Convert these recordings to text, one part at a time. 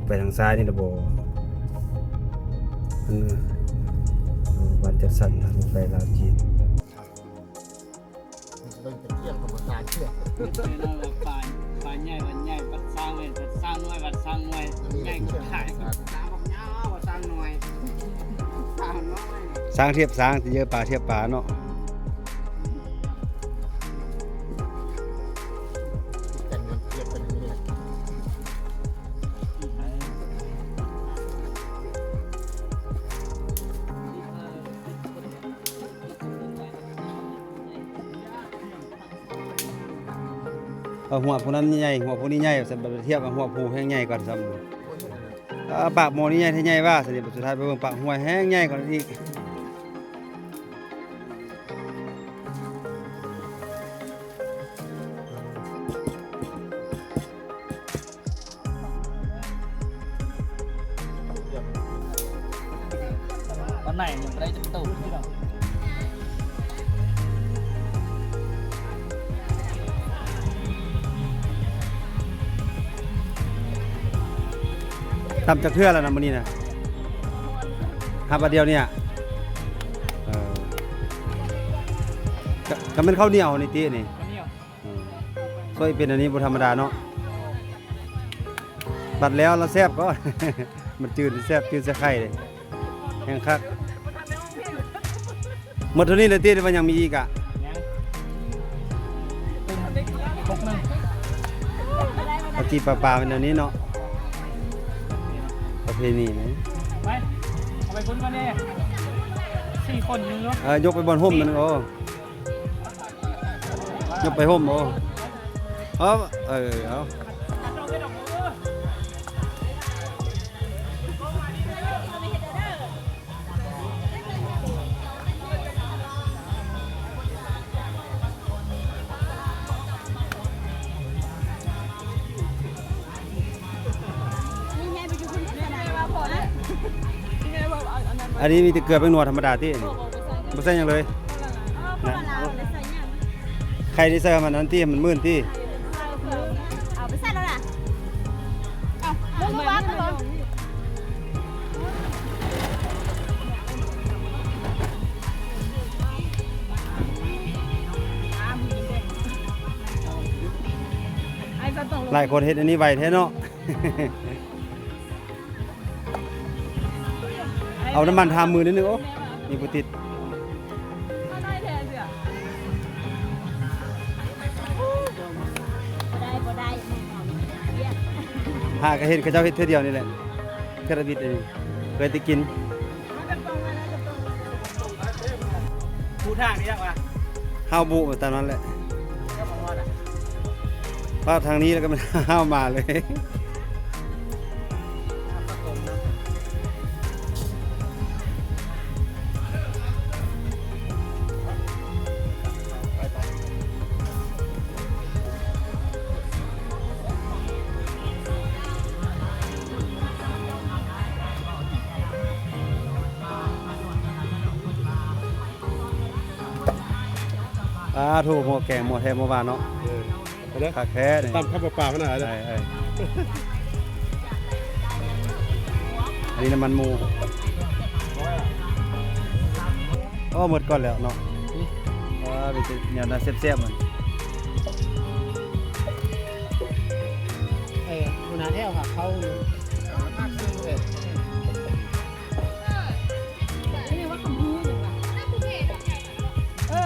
ໄປທາງຊ້າຍນີ້ລະບໍ່? ເອີ ເອີ ບ້ານຈັດສັນທາງລົດໄຟລາວຈີນ. ເບິ່ງຕະກຽງກໍບໍ່ຕ່າງເທື່ອ. ປາ ປາໃຫຍ່ ປາໃຫຍ່ ປາຊ້າງເວີຍ ປາຊ້າງນ້ອຍ ປາຊ້າງນ້ອຍ ໃຫຍ່ກວ່າຊ້າງ ຊ້າງບັກຍາວ ປາຊ້າງນ້ອຍ ຊ້າງນ້ອຍ ຊ້າງທຽບຊ້າງ ຊິເຈີປາທຽບປາເນາະ. ເອົາຫົວຜູ້ນັ້ນໃຫຍ່ ຫົວຜູ້ນີ້ໃຫຍ່ ວ່າຊັ້ນ ບັດທຽບເອົາຫົວຜູ້ແຮ່ງໃຫຍ່ກວ່າຊ້ຳ. ເອົາປາກໝໍນີ້ໃຫຍ່ແທ້ໃຫຍ່ວ່າຊັ້ນ ບັດສຸດທ້າຍໄປເບິ່ງປາກຫົວແຮ່ງໃຫຍ່ກວ່ານັ້ນອີກ. ວັນໃໝ່ຍັງບໍ່ໄດ້ຈັກໂຕ. ຕຳຈັກເທື່ອແລ້ວນະມື້ນີ້ນະ? ຫາບາດດຽວນີ້. ເອີ ກະ ກະແມ່ນເຂົ້າໜຽວນີ້ຕິນີ້. ເອີ ຊ່ອຍເປັນອັນນີ້ບໍ່ທຳມະດາເນາະ. ບັດແລ້ວລະແຊບກໍ ມັນຈືນແຊບ ຈືນໃສ່ໄຂ່ເດ້ ແຮງຄັກ. ໝົດເທົ່ານີ້ແຫຼະຕິ ຫຼືວ່າຍັງມີອີກອະ? ຍັງ ອີກຄົກໜຶ່ງ. ປາຈີປາປາເປັນແນວນີ້ເນາະ ປະເພນີນະ. ໄປ ເອົາໄປພຸ້ນກ່ອນເດ້ ສີ່ຄົນໜຶ່ງເນາະ. ເອີ ຍົກໄປບ່ອນຮົ່ມນັ້ນ. ໂອ້ ຍົກໄປຮົ່ມ. ໂອ້ ເອົາ ເອີ ເອົາ. ອັນນີ້ມີແຕ່ເກືອແປ້ງນົວທຳມະດາຕິ ບໍ່ໃສ່ຫຍັງເລີຍນະ. ໄຂ່ນີ້ໃສ່ໃຫ້ມັນນັ້ນຕິ ໃຫ້ມັນມື່ນຕິ. ເອົາໄປໃສ່ແລ້ວນະ. ເອົາ ເບິ່ງດູວ່າມັນ ຫຼາຍຄົນເຮັດອັນນີ້ໄວແທ້ເນາະ. ເອົານ້ຳມັນທາມືນິດໜຶ່ງ. ໂອ້ ນີ້ບໍ່ຕິດ. ບໍ່ໄດ້ ບໍ່ໄດ້ ຫາກະເຫັນເຂົາເຈົ້າເຮັດເທື່ອດຽວນີ້ແຫຼະ ເທື່ອລະບິດອັນນີ້ ເຄີຍແຕ່ກິນ. ຜູ້ທາງນີ້ຍັງວະ ເຮົາບຸຕາມນັ້ນແຫຼະ. ພາດທາງນີ້ແລ້ວກໍແມ່ນຫ້າວມາເລີຍ. ອາ ໂທ້ ໝໍ້ແກງ ໝໍ້ແທ້ໝໍ້ຫວານເນາະ. ເອີ ຄັກແທ້ນີ້ ຕຳເຂົ້າປາໆ ຂະໜາດເລີຍ. ເອີ ອັນນີ້ນ້ຳມັນໝູ. ໂອ້ ໝົດກ່ອນແລ້ວເນາະ. ອືມ ເອີ ມີແຕ່ແນວນັ້ນແຊບໆ ມັນ. ເອີ ຫົວໜ້າແຖວຫາເຂົ້າຢູ່. ເອີ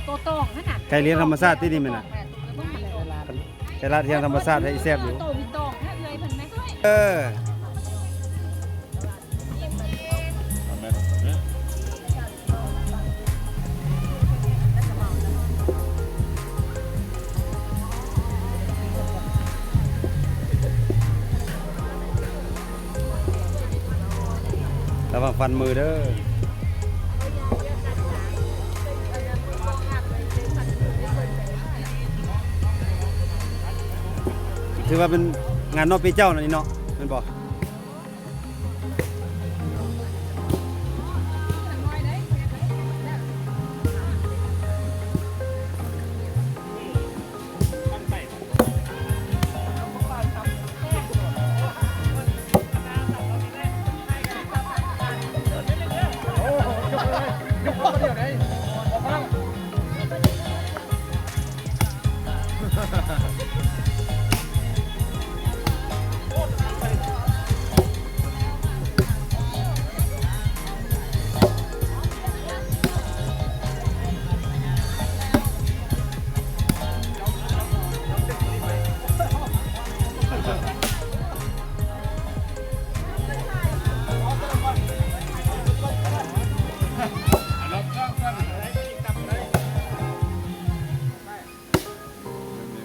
ໂຕຕອງຫັ້ນນະ ໄກ່ລ້ຽງທຳມະຊາດຕິນີ້ແມ່ນນະ. ໄກ່ລ້ຽງທຳມະຊາດໃຫ້ແຊບຢູ່. ໂຕມີຕອງແທ້ເອື້ອຍເພິ່ນແມະ. ເອີ ລະວັງຟັນມືເດີ. ຖືວ່າເປັນງານເນາະ ປີເຈົ້ານີ້ເນາະ ແມ່ນບໍ່? ເ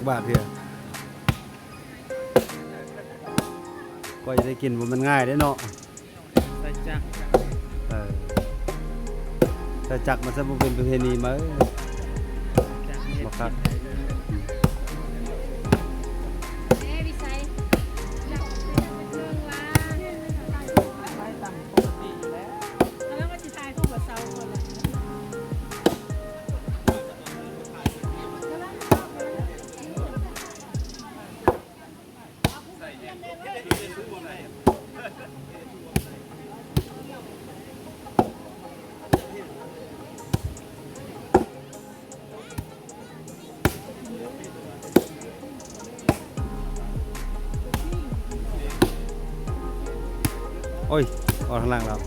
บาทเทื่อ กว่าจะได้กินบ่แม่นง่ายเด้เนาะ ใส่จักร เออ ใส่จักรมันซะบ่เป็นประเพณีมา เอ้ย จักรเฮ็ด บ่คัก กินได้เลย อืม เอ้ย วิไส จักรเป็นเรื่องว่า แล้วก็สิถ่ายรูปกับเสาก่อนล่ะ โอ้ย ออกทางหลังแล้ว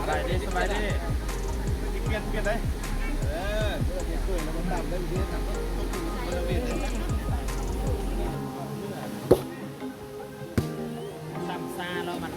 สบายดี สบายดี เปลี่ยน เปลี่ยนได้ เออ เปลี่ยนถ้วยแล้วมาตำได้ดีนะ ตำซาแล้วมัน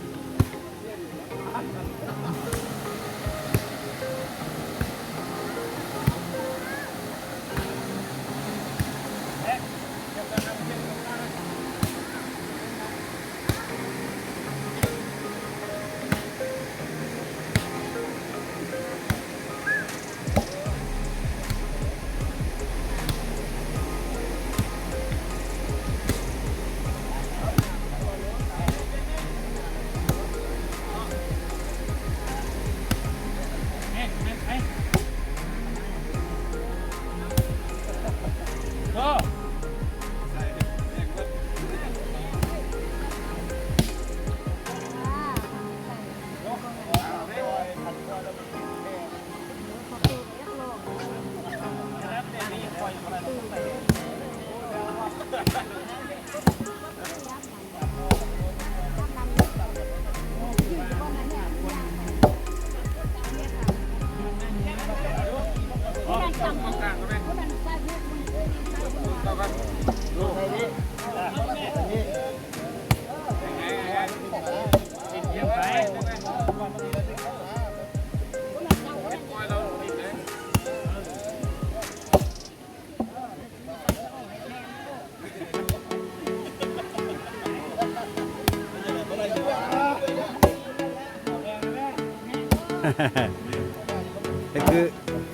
เฮ็ดคือ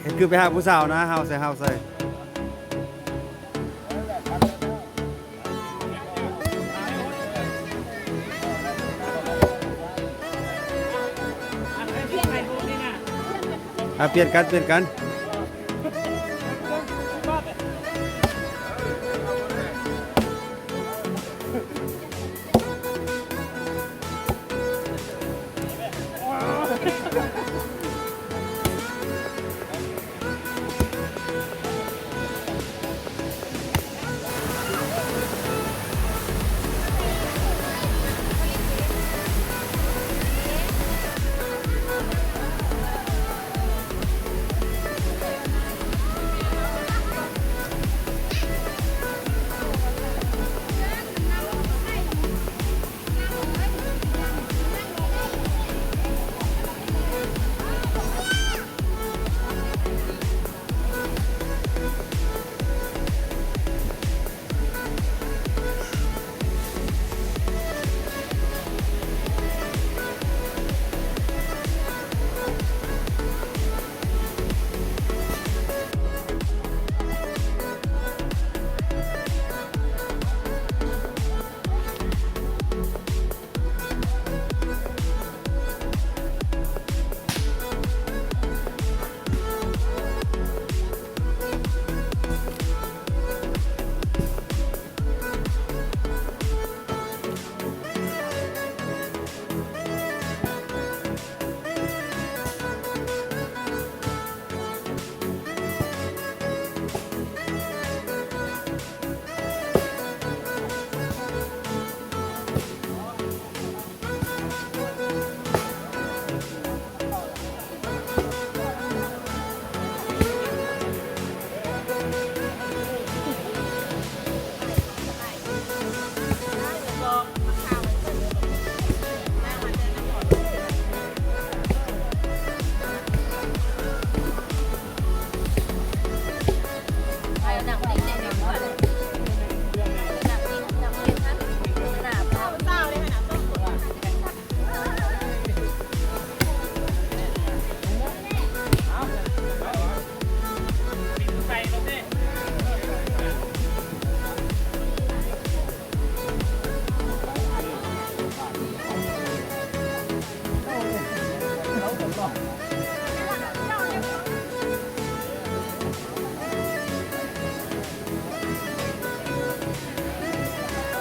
เฮ็ดคือไปหาผู้สาวนะ เฮาใส่ เฮาใส่ อ่ะ เปลี่ยนกัน เปลี่ยนกัน เ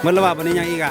ໝົດແລ້ວວ່າ ບັດນີ້ຫຍັງອີກອະ?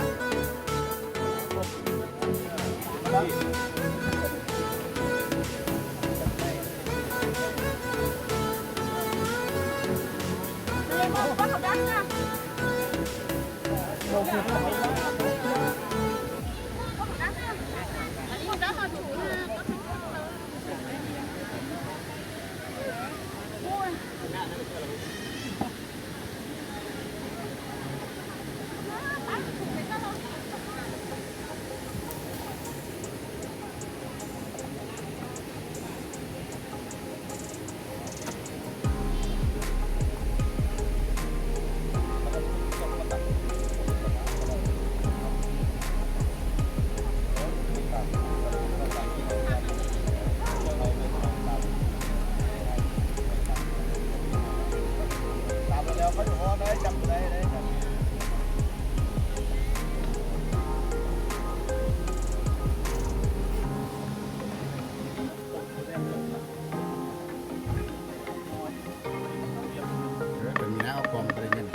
ເອີ ເປັນມີນາເອົາກອງໄປເງິນ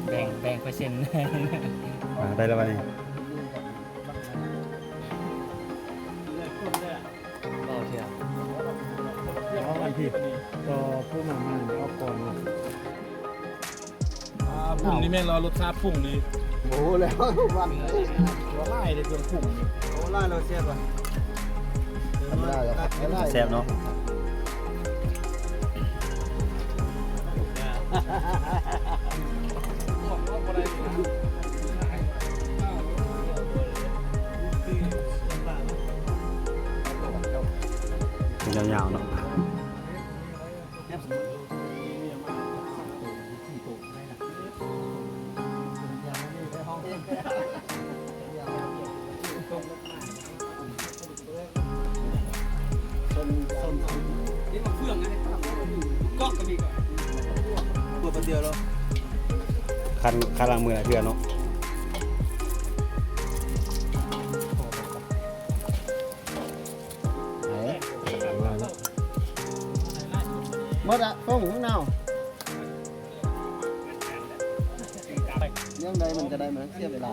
ແບ່ງ ແບ່ງເປີເຊັນ ອ່າ ໄດ້ແລ້ວບັດນີ້ ເວົ້າເທື່ອ ເອົາອັນທີ່ຕໍ່ຜູ້ມາໃໝ່ເອົາກ່ອນ. ອ່າ ປຸ້ງນີ້ແມ່ນລະ ລົດຊາປຸ້ງນີ້ ໂອ້ ແລ້ວວັນ ໂອ້ ຫຼາຍເດ້ ເຄື່ອງປຸ້ງນີ້ ໂອ້ ຫຼາຍແລ້ວແຊບວ່ະ ທຳມະດາ ແຊບເນາະ ຍາວໆເນາະ. ຄັນ ຄັນຫຼັງມື້ລະເທື່ອເນາະ. ໝົດລະ ໂອ້ ເນົ່າ ຍັງໄດ້ມັນກະໄດ້ ມັນເສຍເວລາ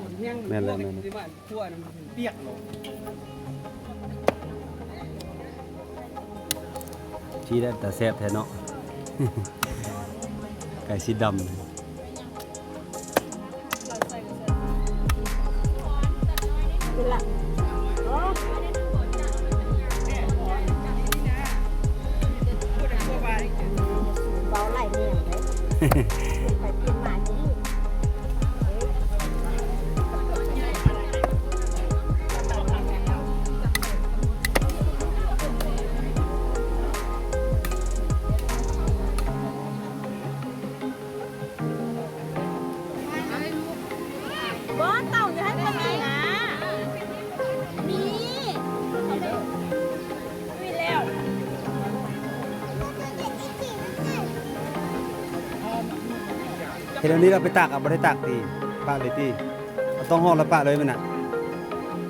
ແມ່ນແລ້ວ ແມ່ນແລ້ວ ທີ່ໄດ້ຕາແຊບແທ້ເນາະ ໄກ່ສີດຳ. ເວົ້າຫຼາຍແນວເດ້ ປ່ຽນໄປປ່ຽນມາຢູ່ນີ້. ບໍ່ ເຕົາຢູ່ຫັ້ນກະມີນະ ມີ ມີແລ້ວ. ເຮັດອັນນີ້ລະໄປຕາກ ເອົາ ບໍ່ໄດ້ຕາກຕິ ປະເລີຍຕິ ເອົາຕ້ອງຫອດລະປະເລີຍແມ່ນນະ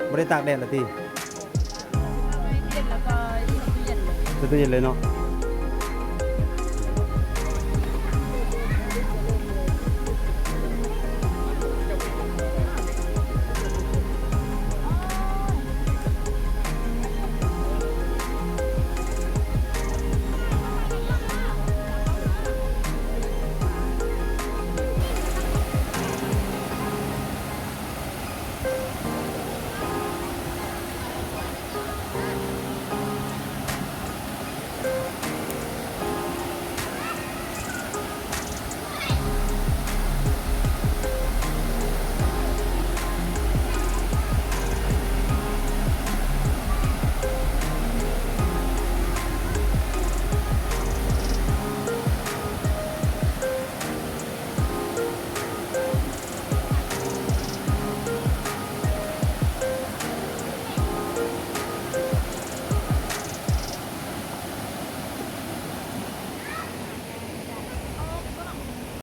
ບໍ່ໄດ້ຕາກແດດລະຕິ. ເຢັນແລ້ວກໍໃສ່ຕູ້ເຢັນເລີຍ ໃສ່ຕູ້ເຢັນເລີຍເນາະ.